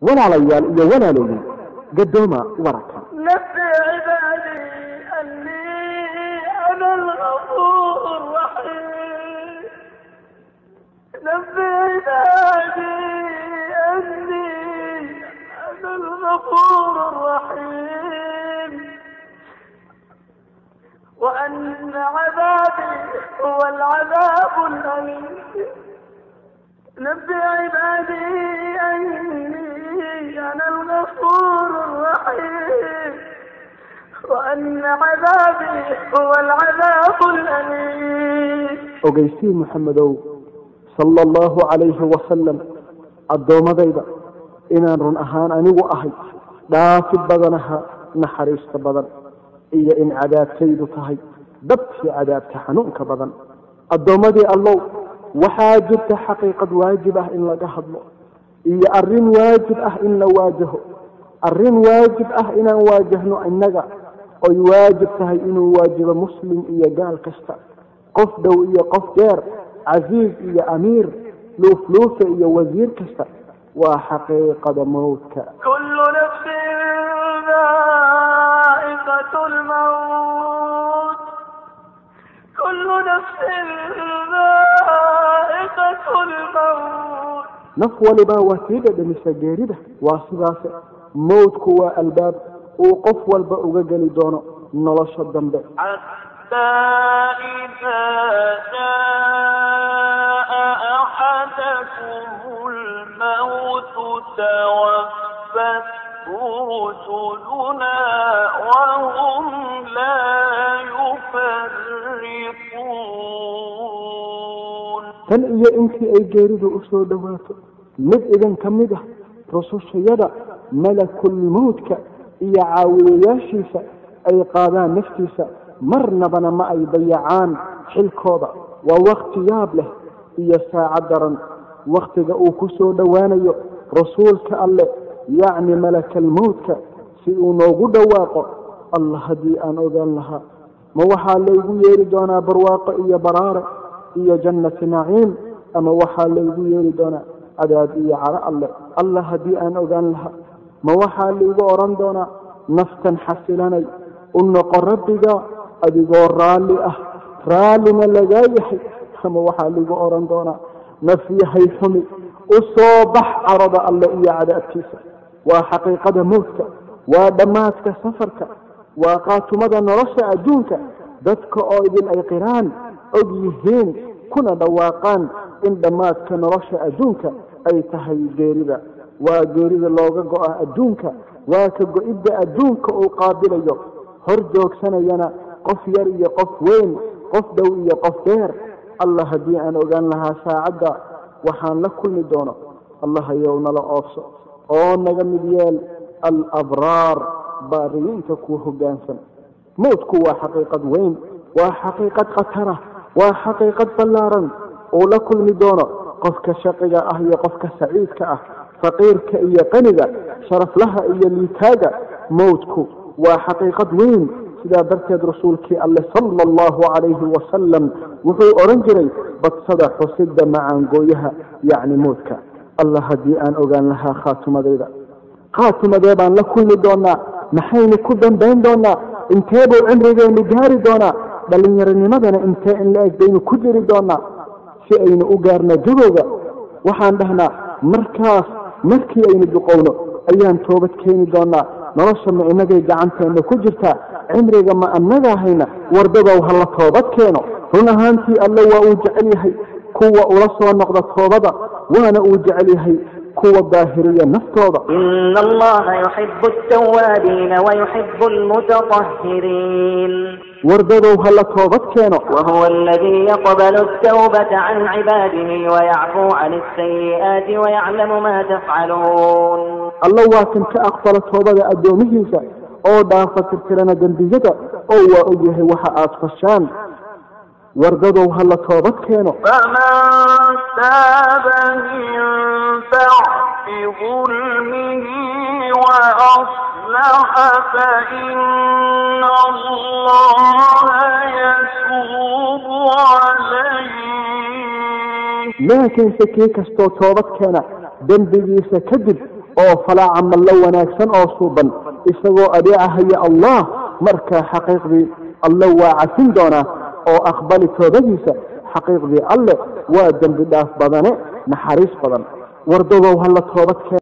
Walaalayaal iyo walaalooyin, gadooma wararka. نبئ عبادي أني أنا الغفور الرحيم. نبئ عبادي أني أنا الغفور الرحيم، وأن عذابي هو العذاب الأليم. نبئ عبادي أني أنا الغفور الرحيم، وأن عذابي هو العذاب الأليم. Ogeysii Maxamedow, sala Allahu calayhi wasalam, addoommadayda inaan run ahaan anigu ahay dhaafid badanaha naxariista badan, iyo in cadaabtaydu tahay dabtii cadaabta xanuunka badan. Addoommadii Allow, waxaa jirta xaqiiqad waajib ah in laga hadlo iyo arrin waajib ah in la waajaho, arrin waajib ah inaan waajahno innaga, oy waajib tahay inuu waajibo muslim iyo gaal kasta, qof dhow iyo qof dheer, casiiz iyo amiir, luufluufe iyo wasiir kasta. Waa xaqiiqada mowdka. كل نفس ذائقة الموت، كل نفس ذائقة الموت. Naf walibaa waa tii dhadhamisa geerida. Waa sidaase, mowdku waa albaab uu qof walba uga geli doono nolosha dambe. حتى إذا جاء أحدكم الموت توفته رسلنا وهم لا يفرطون. Tan iyo intii ay geeridu usoo dhowaato mid idin ka mid ah, rusushayada malakulmowdka iyo caawiyayaashiisa ay qaadaan naftiisa, marnabana ma ay dayacaan xilkooda. Waa wakti yaab leh iyo saacad daran, wakhtiga uu ku soo dhowaanayo rasuulka Alle, yacni malakalmowdka, si uu noogu dhawaaqo. Allah, haddii aan ogaan lahaa, ma waxaa laygu yeeri doonaa barwaaqo iyo baraare iyo jannati naciim, ama waxaa laygu yeeri doonaa cadaab iyo caro Alle? Allah, haddii aan ogaan lahaa, ma waxaa laygu odhan doonaa naftan xasilanay, u noqo Rabbiga adigoo raalli ah, raallina lagaa yahay, ama waxaa laygu odhan doonaa naf yahay xumi, u soo bax carada Alle iyo cadaabkiisa? Waa xaqiiqada mowdka, waa dhammaadka safarka, waa qaatumada nolosha adduunka. Dadka oo idin ay qiraan, og yihiin, kuna dhawaaqaan in dhammaadka nolosha adduunka ay tahay geerida. Waa geerida looga go'a adduunka, waa ka go-idda adduunka uu qaabilayo, hor joogsanayana qof yar iyo qof weyn, qof dhow iyo qof dheer. Allah, haddii aan ogaan lahaa saacadda waxaan la kulmi doono. Allah ayow, nala oofso oo naga mid yeel alabraar, baariyiinta kuwa hoggaansan. Mowdku waa xaqiiqad weyn, waa xaqiiqad khatara, waa xaqiiqad ballaaran uu la kulmi doono qofka shaqiga ah iyo qofka saciidka ah, faqiirka iyo qaniga, sharaflaha iyo liitaaga. Mowdku waa xaqiiqad weyn. Sidaa darteed rasuulkii Alle, sala Allahu calayhi wasalam, wuxuu odhan jiray: badsada xusidda macaangooyaha, yacni mowdka. Allah, haddii aan ogaan lahaa khaatumadayda. Khaatumadee baan la kulmi doonaa? Maxaynu ku dambayn doonaa? Intee buu cimrigaynu gaari doonaa? Dhallinyaronimadana intee in la eg baynu ku jiri doonaa si aynu u gaarno gabowga? Waxaan dhahnaa markaas markii aynu duqowno ayaan toobad keeni doonaa. Nolosha ma inagay gacanteenna ku jirtaa? Cimriga ma annagaa hayna? Wardadow, ha la toobad keeno. Run ahaantii Alle waa uu jecel yahay kuwa ula soo noqda toobada, waana uu jecel yahay kuwa daahiriya naftooda. إن الله يحب التوابين ويحب المتطهرين. Wardadow, ha la toobad keeno. وهو الذي يقبل التوبة عن عباده ويعفو عن السيئات ويعلم ما تفعلون. Alla waa kan ka aqbala toobada addoomihiisa oo dhaafa, tirtirana dembiyada, oo waa og yahay waxa aad fashaan. Wardadow, ha la toobad keeno. فمن تاب من بعد ظلمه وأصلح فإن الله يتوب عليه. Laakiinse kii kastoo toobad keena dembigiisa kadib oo falaa camallo wanaagsan oo suuban isagoo adeecahaya Allah, markaa xaqiiqdii Alle waa cafin doonaa oo aqbali toobadiisa. Xaqiiqdii Alle waa dembi dhaaf badane, naxariis badan. Wardadow hala toobad keen.